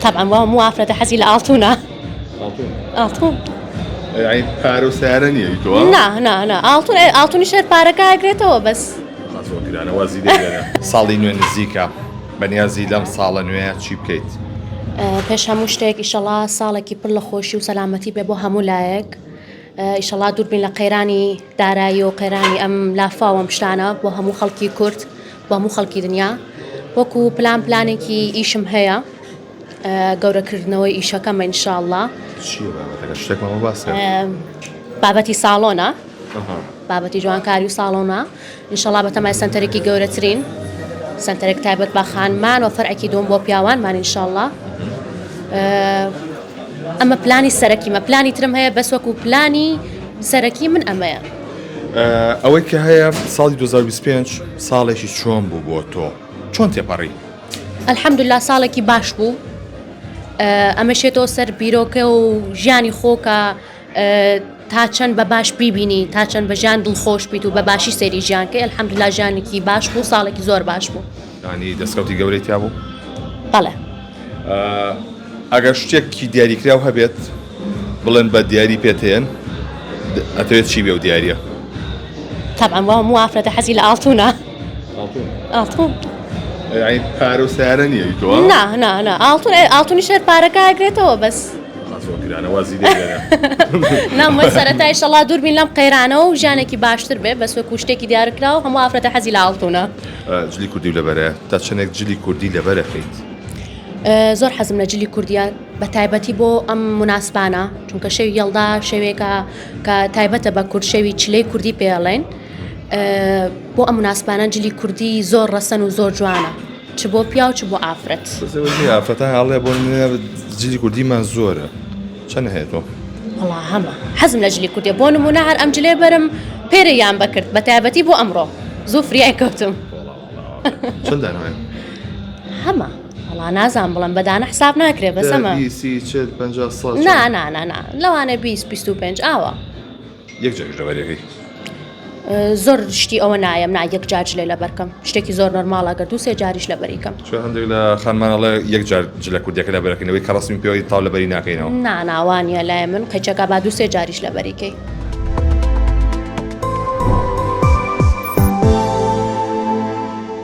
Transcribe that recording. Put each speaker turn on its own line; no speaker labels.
تەبعەن وا هەموو ئافرەتە حەزی لە ئاڵتونە.
ئاڵتون؟
ئاڵتون.
یانی پارە و سەیارە نییە ئی تۆ؟
نا نا نا ئاڵتون ئاڵتونیش هەر پارەکە ئەگرێتەوە بەس.
زۆر گرانە وازی لێ بێنە. ساڵی نوێ نزیکە بەنیازی لەم ساڵە نوێیە چی بکەیت؟
پێش هەموو شتێک ئیشەڵا ساڵێکی پڕ لە خۆشی و سەلامەتی بێ بۆ هەموو لایەک. ئیشەڵا دوور بین لە قەیرانی دارایی و قەیرانی ئەم لافاو ئەم شتانە بۆ هەموو خەڵکی کورد بۆ هەموو خەڵکی دنیا وەکو پلان پلانێکی ئیشم هەیە گەورەکردنەوەی ئیشەکەمە ئینشاءاللە
چییە بابەتەکە شتێکمان بۆ باس کە.
بابەتی ساڵۆنە بابەتی جوانکاری و ساڵۆنە ئینشەڵا بەتەمای سەنتەرێکی گەورەترین سەنتەرێک تایبەت بە خانمان و فەرعێکی دووەم بۆ پیاوانمان ئینشەڵا ئەمە پلانی سەرەکیمە پلانی ترم هەیە بەس وەکو پلانی سەرەکی من ئەمەیە.
ئەوەی کە هەیە ساڵی 2025 ساڵێکی چۆن بوو بۆ تۆ چۆن تێپەڕی؟
الحمدللە ساڵێکی باش بوو ئەمەشێتەوە سەر بیرۆکە و ژیانی خۆ کە تا چەند بە باش بیبینی تا چەند بە ژیان دڵخۆش بیت و بە باشی سەیری ژیان کەی الحمدللە ژیانێکی باش بوو ساڵێکی زۆر باش بوو.
یانی دەستکەوتی گەورەی تیا بوو؟
بەڵێ.
ئەگەر شتێکی دیاریکراو هەبێت بڵێن بە دیاری پێت هێن ئەتەوێت چی بێ و دیاریە؟
تەبعەن وا هەموو ئافرەتە حەزی لە ئاڵتونە. ئاڵتون؟ ئاڵتون.
یانی پارە و سەیارە نییە ئی تۆ؟
نا نا نا ئاڵتون ئاڵتونیش هەر پارەکە ئەگرێتەوە بەس.
زۆر گرانە وازی لێ بێنە.
نا مەی سەرەتا ئیشەڵا دوور بین لەم قەیرانە و ژیانێکی باشتر بێ بەس وەکو شتێکی دیارکراو هەموو ئافرەتە حەزی لە ئاڵتونە.
جلی کوردی لەبەرە تا چەندێک جلی کوردی لەبەرەکەیت؟
زۆر حەزم لە جلی کوردیە بە تایبەتی بۆ ئەم مناسبانە چونکە شەوی یەڵدا شەوێکە کە تایبەتە بە کورد شەوی چلەی کوردی پێڵێن بۆ ئەم مناسبانە جلی کوردی زۆر ڕەسەن و زۆر جوانە چ بۆ پیاو چ بۆ ئافرەت.
ئافرەتان ئەڵێ بۆ جلی کوردیمان زۆرە چەند هەیە تۆ؟
وەڵا هەمە حەزم لە جلی کوردیە بۆ نمونە هەر ئەم جلێ بەرم پێرێ یان بەکرد بە تایبەتی بۆ ئەمڕۆ زوو فریای کەوتم.
چەند دانە هەیە؟
هەمە وەڵا نازانم بڵێم بە دانە حساب ناکرێ بەس ئەمە
20 40 50 100
نا نا نا نا لەوانەیە 20 25 ئاوا.
یەک جاریش لەبەرەکەی؟
زۆر شتی ئەوە نایەم نا یەک جار جلێ لەبەرکەم شتێکی زۆر نۆرماڵە گەر دوو سێ جاریش لەبەری کەم.
چۆن هەندێک لە خانمان ئەڵێ یەک جار جلە کوردیەکە لەبەرەکەین ئەوەی کە ڕەسمی پێوەی تاو لەبەری ناکەینەوە.
نا نا وانیە لای من قەیچەکە با دوو سێ جاریش لەبەری کەی.